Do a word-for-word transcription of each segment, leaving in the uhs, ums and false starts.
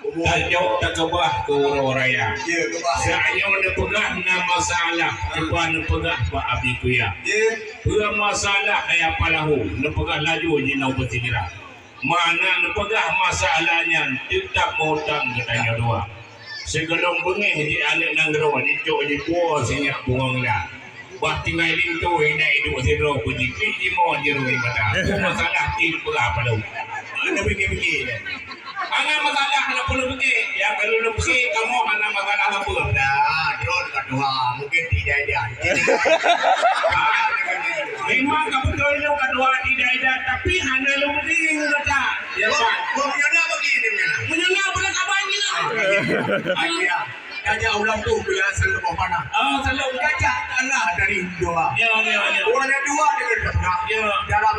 Tanyoe takeubah keu uroe raya. Ya, keubah. Tanyoe neupeugah na masalah, cuba neupeugah bak Abi Kuya. Ya. Peue masalah, Ayah Palahu? Neupeugah laju jinoe beusigra. Mana neupeugah masalah nyan, teutap meu-utang geutanyoe dua. Sigohlom beungéh jih aneuk nanggroe jicok jipuwoe sinyak bungong la. Bah tinggai linto indai duek sidroe, peujiklik jimoe jeuruih mata. Peue masalah, ti neupeugah padum. Hana pike-pike deh. Hana masalah, hana peue neupike. Nyang ka lôn pike, kamoe hana masalah sapeue. Dah, droe ka tuha, mungkin tidak ada. Memang ka beutôi lôn ka tuha tidak ada, tapi hana lôn pike gata. Ya, Pak. Meunyoe na bagi ni, meunyoe na. Meunyoe na, beurangkaban je. Ah, iya. Tajak ulang tu, dia selalu bawa panah. Oh, selalu. Tajak tanah dari dua. Ya, ya, ya. Orang yang dua dia kena pegang. Ya. Dalam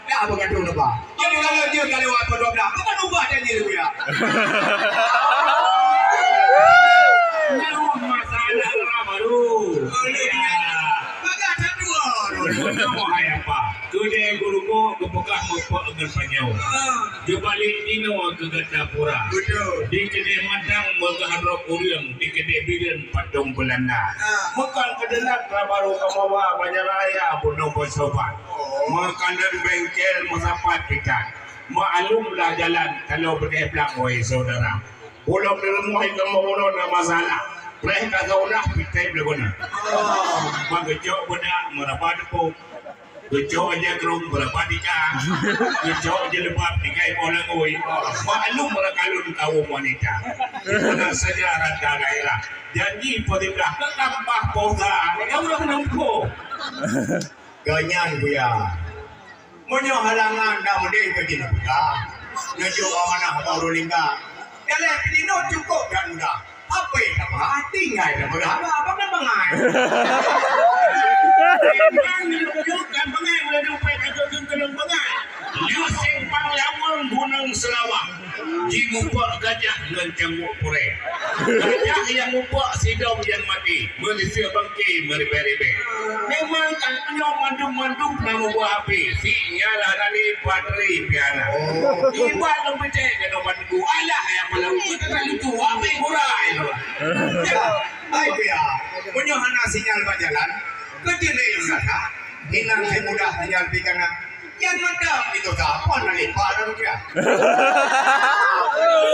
dah bergaduh lepas. Jadi kalau dia kalau apa dua belas, bukan ubah janji dia. Nyawa masalah orang baru. Boleh dia. Bagai satu orang. Nyawa hai apa? Keudeh geurugoe geupeugah meupok ngon panyöt. Ah. Geubalek inoe keu gata pura. Betul. Di keudeh matang meugeuhadrop ureueng, di keudeh bireuen patong Beulanda. Ah. Meukan keudeundak ka barô kamoe ba Banjaraya bunoe beusobat. Oh. Meukalon bengkel meusapat pitan. Meualum lah jalan taloe beudeh blang, wahai syedara. Ulôn di rumoh kamoe bunoe na masalah. Preh ka geulah pitai beulagoena. Oh. Meugeujok beudak meuraba deupok. Geucok aja krong beuraba tika. Geucok aja leubab tinggai boh langui. Maklum meurakalon kaum wanita. Di mana saja rata daerah. Janji peurintah tetap bah posa. Ya Allah, nampu. Ganyan, Buya. Meunyoe halangan dak meudeh keu jih neupeugah. Neujok amanah bak ureueng lingka. Dalam sidinoe cukôp dan mudah. Apa yang tak pernah tinggal dan berharap apa kan bangai. Memang hidup kan bangai, mulai jumpa kata kengkeng bangai. Liu simpang lawang gunung Seulawah. Jimupok gajah ngon cambuk purée. Gajah nyang mupok sidom nyang maté. Meulise bangke meuribée-ribée. Memang tanyoe mandum-mandum na meubuah api. Sinyal hana lé, bateri pih hana. Oh. Ibat lom picék keunoe ban Alah, ya, pala ukeue teuka lucu, wabéh gura, ya. Ya, ai, ya. Meunyoe hana sinyal bak jalan, keujeut lé nyang gata. Inan si mudah sinyal pih kana. Nyan mantap, itu siapa nak lipat, ya?